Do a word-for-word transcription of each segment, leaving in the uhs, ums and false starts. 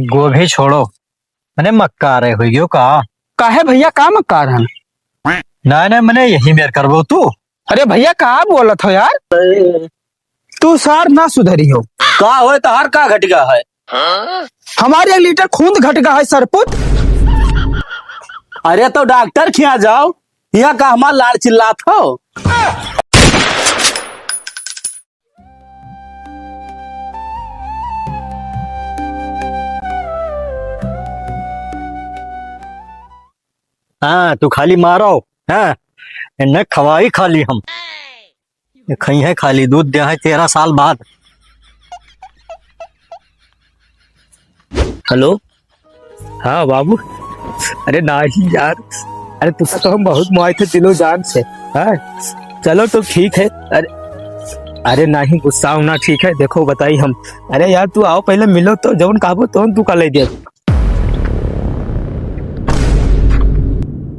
गोभी छोड़ो, मने मक्कार है, हुई गयो का? काहे भइया, का मक्कार हन? नाहीं, नाहीं, मने यही मेर करबो तू। अरे भइया, का बोलत हो यार? तू सार ना सुधरी हो। का होय, तोहार का घटगा है? हमार एक लीटर खून घटगा है, सरपुत। अरे तो डॉक्टर खियाँ जाओ, यहाँ का हमार लाड़ चिल्लात हो? हाँ, तू खाली मारो, हाँ, इन्हें खवाई खाली हम। ये खइहें खाली, दूध देहें तेरह साल बाद। हेलो, हाँ बाबू, अरे नाहीं यार, अरे तुका तो हम बहुत मोहाई थे दिलो जान से। हाँ, चलो तो ठीक है। अरे, अरे नाहीं, गुस्सा होना ठीक है, देखो बताई हम। अरे यार, तू आओ पहले मिलो तो, जौन कहबो तौन तू का ले दे।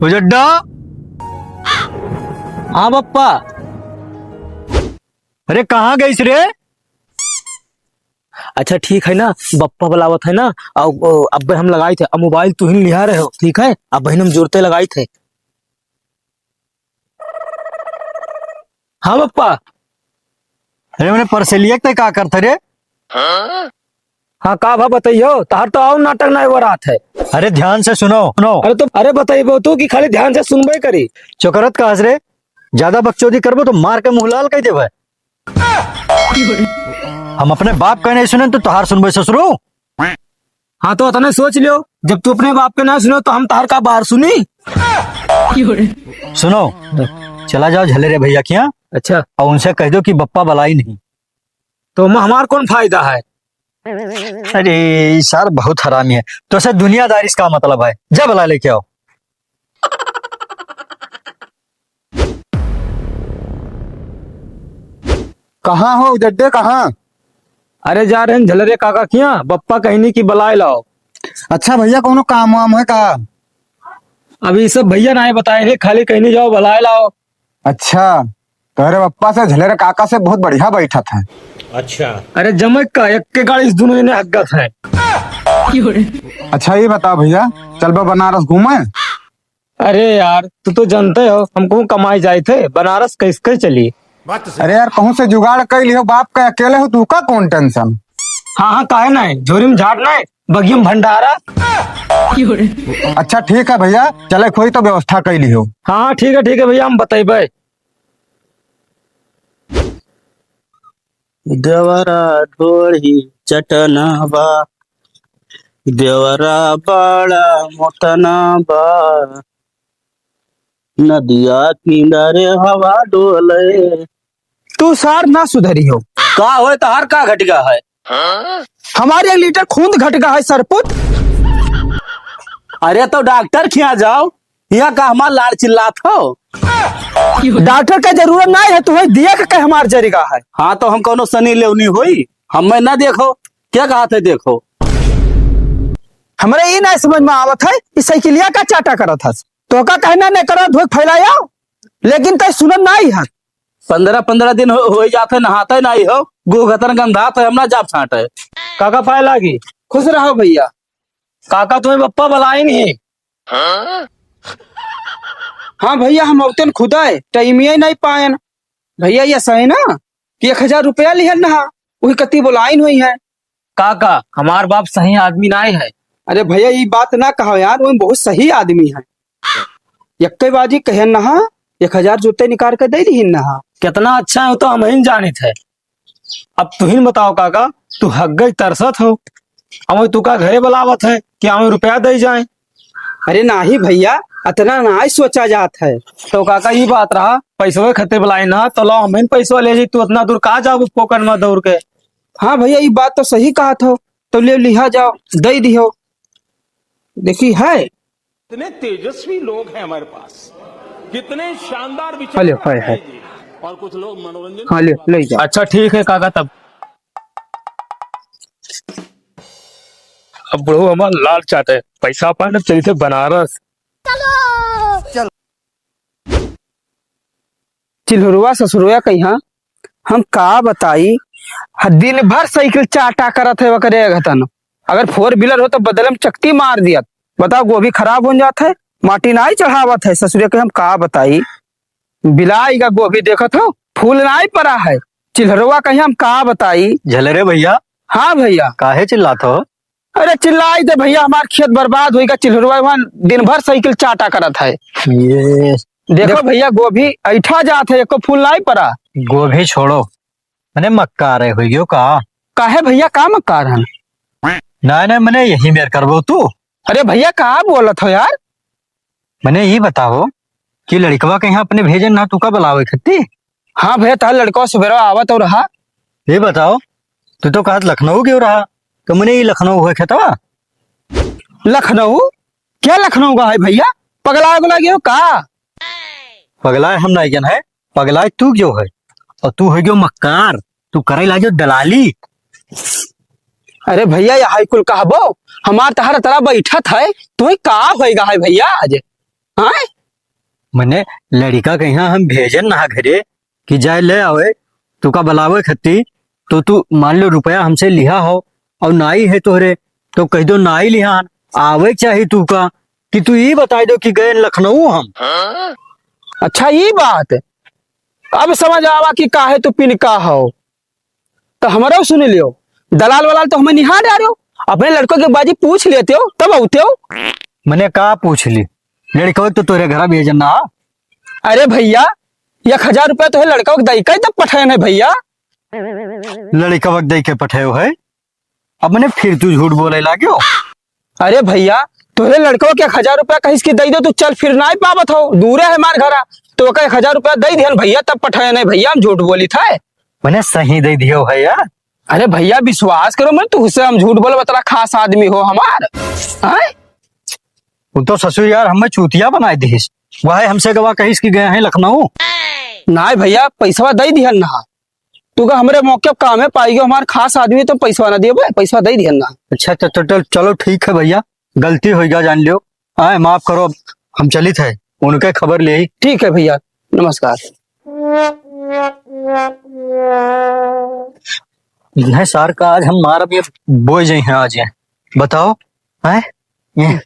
उजड्डा। हाँ बप्पा। अरे कहाँ गइस रे? अच्छा ठीक है ना, बप्पा बुलावत है ना, अब, अब हम लगाई थे, अब मोबाइल तुहिन लिहा रहे हो, ठीक है? अब बहिन हम जुरते लगाई थे। हाँ बप्पा। अरे मने परसेलिया के तै का करत रे? हाँ का भा बताइयो, तहार तो और नाटक नाय वरात है। अरे ध्यान से सुनो, सुनो। अरे तो, अरे बताइबो तू कि खाली ध्यान से सुनबे करी। चोकरत का हस रे, ज्यादा बकचोदी करबो तो मार के मुँह लाल कइ देबे। हम अपने बाप का नहीं सुने तो तोहार सुनबे ससुरू। हाँ, तो अतने सोच लियो, जब तू अपने बाप के ना सुनो, तो हम तोहार का बार सुनी? सुनो, चला जाओ झलेरे भइया के यहाँ। अच्छा। और उनसे कह दो कि बप्पा बलाई नहीं। तो हम, हमार कौन फायदा है? अरे, ई सार बहुत हरामी है। तो से दुनियादारी से का मतलब है? जा बला लेके आओ। कहाँ हो उजड्डे, कहाँ? अरे जा रहे हैं झलरे काका किहाँ, बप्पा कहनी कि बलाए लाओ। अच्छा भइया, कौनो काम वाम है का? अभी सब भइया नाहीं बताए रहे, खाली कहनी जाओ बलाए लाओ। अच्छा, तोहरे बप्पा से झलरे काका से बहुत बढ़िया बैठत है। अच्छा। अरे जमे का, एक के गाड़ी से दोनों जने हगत है। अच्छा ये बताओ भइया, चलबो बनारस घूमे? अरे यार, तू तो जानते हो, हम कहूँ कमाई जाए थे, बनारस कैसे, कैसे चली? बात तो सही। अरे यार, कहूँ से जुगाड़ कइ लिहो, बाप का अकेले हो, तू का कौन tension? हाँ, हाँ, काहे नाहीं, झोरी में झाड़ नाहीं, बगिया में भंडारा। अच्छा ठीक है भइया, चले कोई तो व्यवस्था कइ लिहो। हाँ, हाँ, ठीक है, ठीक है भइया, हम बतइबे। देवरा ढोढ़ी चटना बा, देवरा बड़ा मोटना बा, नदिया किनारे हवा डोले। तू सार ना सुधरी हो। का होय, तोहार का घटगा है? हमार एक लीटर खून घटगा है, सरपुत। अरे तो डॉक्टर खियाँ जाओ, यहाँ का हमार लाड़ चिल्लात हो? डॉक्टर का जरूरत नाहीं है, तुम्हें देख के हमार जरिगा है। हाँ, तो हम कौनो सनी लेवनी होई? हमें ना देखो, क्या कहत है देखो? हमरे ई नाहीं समझ में आवत है, ई साइकिलिया का चाटा करत हस? तो का कहना नहीं करत हो, फैलाया, लेकिन तै सुनत नाहीं है। पन्द्रह पन्द्रह दिन हो, हो जात है, नहात है नाहीं हो, गोगतन गंधात है, हम ना जाब छाँटे। काका पाए लागी। खुश रहो भइया। काका तुम्हें बप्पा बलाई नहीं। हाँ भइया, हम औतन खुदा है, टाइमिया ही नाहीं पायन। भइया, ये सही ना कि एक हजार रुपया लिहन ना, वही कति बोलाइन हुई है। काका, हमार बाप सही आदमी नाहीं है। अरे भइया, ई बात ना कहो यार, वो बहुत सही आदमी है। यक्के बाजी कहन ना, एक हजार जुत्ते निकाल के दे दीहिन ना। कितना अच्छा है, वो तो हम ही जानित है। अब तुहिन बताओ काका, तू हग्गई तरसत हो, हम तू का घरे बुलावत है कि हमें रुपया दे जाए? अरे नाहीं भइया, अतना नाहीं सोचा जात है। तो काका, ई बात रहा, पैसवे खातिर बुलाए ना, तो लो, हम ही पैसवा ले जाई, तू अतना दूर का जाबू फोकट में दौड़ के? हाँ भइया, ई बात तो सही कहत हो, तो ले लिहा जाओ, दे दिहो। देखी है, कितने तेजस्वी लोग हैं हमारे पास, कितने शानदार विचार हाँ, ले, है, है। जी। और कुछ लोग मनोरंजन हाँ, ले, ले जाओ। अच्छा, ठीक है काका, तब अब बुढ़ऊ हमार लाड़ चाटे, पैसा पाए ना, चली थे बनारस। चिल्हुरवा ससुरवा कहिया, हम का बताई, ह-, दिन भर साइकिल चाटा करत है वकरे घतन। अगर four wheeler हो तो बदले में चकती मार दियत। बताओ, गोभी खराब हो जात है, माटी नाई चढ़ावत है। ससुरे के हम का बताई, बिलाइगा गोभी, देखत हो फूल नाई परा है। चिल्हरवा कहीं हम का बताई। झलरे भइया। हाँ भइया। काहे चिल्लात हो? अरे चिल्लाई दे भइया, हमार खेत बर्बाद होइगा। चिल्हरवा वहाँ दिन भर साइकिल चाटा करत है। ये देखो देख- भइया, गोभी ऐठा जात है, एको फूल नाई परा। गोभी छोड़ो, मने मक्कार है, होई गयो का? काहे भइया, का मक्कार हन? नाय, नाय, मने यही मेर करबो तू। अरे भइया, का बोलत हो यार? मने ई बताओ कि लड़िकवा के यहाँ अपने भेजन ना, तू का बुलावे खत्ती? हाँ भइया, तहार लड़िकवा सुबेरवा आवत हो रहा। ये बताओ, तू तो कहत लखनऊ गयो रहा, तो मने ई लखनऊ होए खेतवा? लखनऊ? क्या लखनऊ का है भइया? पगला उगला गयो का? पगलाए हम नाई गन है, पगलाए तू गयो है। और तू हो गयो मक्कार, तू करे लागे दलाली। अरे भइया, यह कुल कहबो, हमार तहर तरह बैठत है, तू ही का होएगा है भइया आज? हाँ? मने लड़िका के यहाँ हम भेजन ना घरे कि जाए ले आवे, तू का बुलावे खत्ती, तो तू मान लो रुपया हमसे लिहा हो और नाई है तोहरे, तो कह दो नाई लिहान, आवे चाही तू का, कि तू ई बताई दो कि गए लखनऊ हम। अच्छा, ई बात, अब समझ आवा कि काहे तू पिनका हो। तो हमरो सुन लियो, दलाल वलाल तो हमें निहार आ रहे हो, अपने लड़िकवा के बाजी पूछ लेते हो तब आते हो। मने का पूछ ली, लड़िकवा तो तोरे घरा भेजन ना। अरे भइया, एक हजार रुपया तो है लड़िकवा के दई का ही तब पठेन है भइया। लड़िकवा के दई के पठेव है? अब मने फिर तू झूठ बोले लाग्यो। अरे भइया, तोहरे लड़िकवा के एक हजार रुपया कहिस कि दई दो, तू चल फिर नाई पावत हो, दूरे है हमार घरा, तो ओका एक हजार रुपया दई दिहन भइया, तब पठेन है भइया, हम झूठ बोली था। मने सही दई दियो है यार। अरे भइया, विश्वास करो, मने तुहसे हम झूठ बोले बतरा, खास आदमी हो हमार। हैं? वो तो ससुर यार हमें चूतिया बनाए दिहिस, वह हमसे गवा कहिस कि गए हैं लखनऊ। नाई भइया, पैसवा दई दिहन ना। तू का हमरे मौके पे कामे पाई गयो, हमार खास आदमी, तो पैसवा ना दियो बे, पैसवा दे दिहन ना। अच्छा, तो, तो, तो, चलो ठीक है भइया, गलती होइगा जान लियो। आए, माफ करो, अब हम चलित है, उनके खबर ले। ठीक है भइया, नमस्कार। नहीं सार का आज हम मारब ये बोए जई हैं आज ये। बताओ, हैं? ये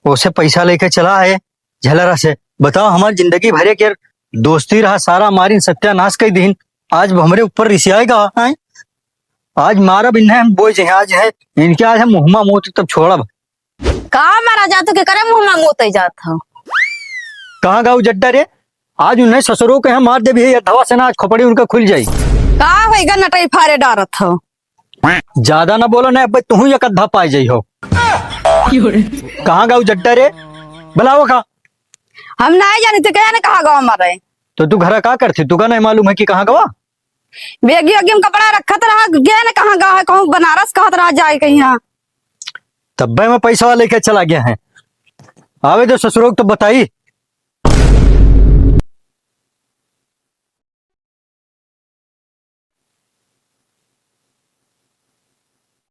ओसे पैसा लेके चला है, झलरा से। बताओ, हमार जिंदगी भरे के दोस्ती रहा, सारा मारिन सत्यानाश कई दीन। आज हमरे ऊपर रिसियाएगा, हैं? आज मारब इन्हें हम बोए जे, आज है, इनके आज हम मुहमा मोत तब छोड़ब। का मारा जात हो, के करे मुहमा मोत जात हो? कहाँ गाऊ जड्डा रे? आज उन्हें ससुरों के हम मार देबी, ये धवा से ना आज खोपड़ी उनका खुल जाई। का होइगा, नटई फारे डारत हो? ज्यादा ना बोलो ना, अब तुहू एक अद्धा पाए जाई हो। कहाँ गाऊ जड्डा रे? बुलाओ का? हम नाई जानी, तू कहे ना कहाँ गवा मारे। तो तू घरा का करती? तू का नहीं मालूम है कि कहाँ गवा? बेगी ओगी में कपड़ा रखत रहा, गया ना कहाँ गवा है, कहूँ बनारस कहत रहा जाए कहीं। हाँ। तब्बे में पैसा लेके चला गया है। आवे दो ससुरों को तो बताई।